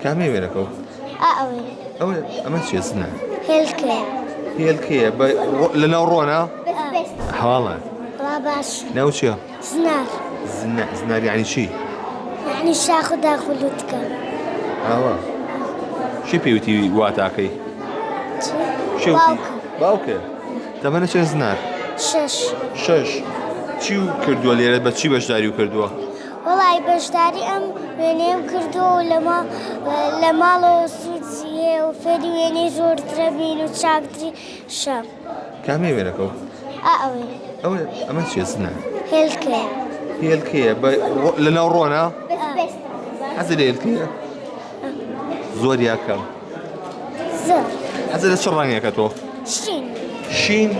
کامەی وێنەکە و؟ ئا ئەوەی. ئەوەی ئەمە چیە زنا؟ هێلکەیە. هێلکەیە بە لەناو ڕۆنە؟ هەواڵە. وەڵا باش. ناو چیە؟ زنار. زنا زنار یعنی چی؟ یعنی شاخ و داخ و لوتکە. ئاوا. چی پێوتی واتاکەی؟ چی؟ چی باوکم. باوکە. تەمەنە چەند زنار؟ شەش. شەش. چی کردووە لێرە بە چی بەشداری کردووە؟ وەڵای بەشداری ئەم وێنەیەم کردووە و لە ماڵەوە سوودی هەیە و فێری وێنەی زۆرترە بین و چاکتری شەم. کامەی وێنەکە و؟ ئا ئەوەی. ئەوەی ئەمە چیە زنا؟ هێلکەیە. هێلکەیە بە لەناو ڕۆنە؟ حەزت لە هێلکەیە؟ زۆر یا کەم؟ زۆر. حەزت لە چ ڕەنگێکە تۆ؟ شین. شین؟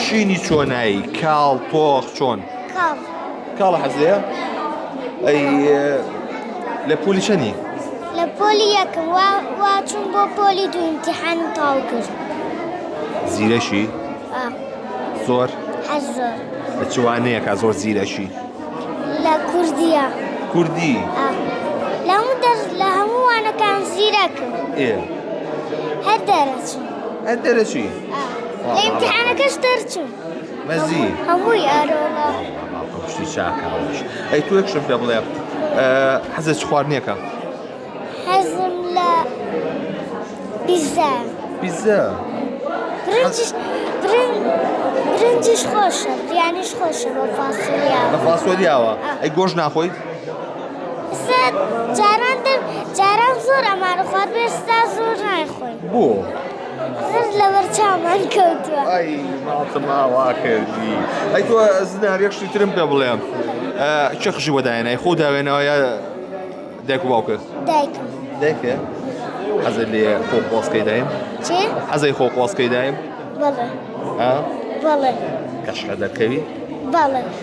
شینی چۆنایی؟ کاڵ، تۆخ، چۆن؟ کاڵ. کاڵە حەزەیە؟ ئەی لە پۆلی چەنی؟ لە پۆلی یەکم وا وا چوون بۆ پۆلی دوو ئیمتیحانم تەواو کرد. زیرەکی؟ ئا. زۆر؟ هەر زۆر. لە چ وانەیەکا زۆر زیرەکی؟ لە کوردیە. کوردی؟ ئا. لە هەموو دەرس لە هەموو وانەکان زیرەکم. ئێ. هەر دەرەچم. هەر دەرەچی؟ ئا. لە ئیمتیحانەکەش دەرچووم. مەزی؟ هەمووی ئارۆڵا. شتی چاکە ئەی تۆ یەک شتم پێ بڵێ حەزت چ خواردنێکە؟ حەزم لە پیزا. پیزا؟ برنجیش برنجیش خۆشە بریانیش خۆشە بە فاسۆلیاوە. بە فاسۆلیاوە ئەی گۆشت ناخۆی؟ ئێستا جاران جاران زۆر ئەمانە خوارد ئێستا زۆر نایخۆین. بۆ؟ زر لەبەر چاومان کەوتووە. ئەی ماڵتم ئاوا کردی. ئەی تۆ زنار یەک شتی ترم پێ بڵێ کێ قژی بۆ داهێنای خۆ داوێنەوە یا دایک و باوکت؟ دایکم. دایکێ؟ حەزت لێ خۆ قۆزکەی دایم؟ چی؟ حەزەی خۆ قۆزکەی دایم؟ بەڵێ. ئا؟ بەڵێ. کەشخە دەرکەوی؟ بەڵێ.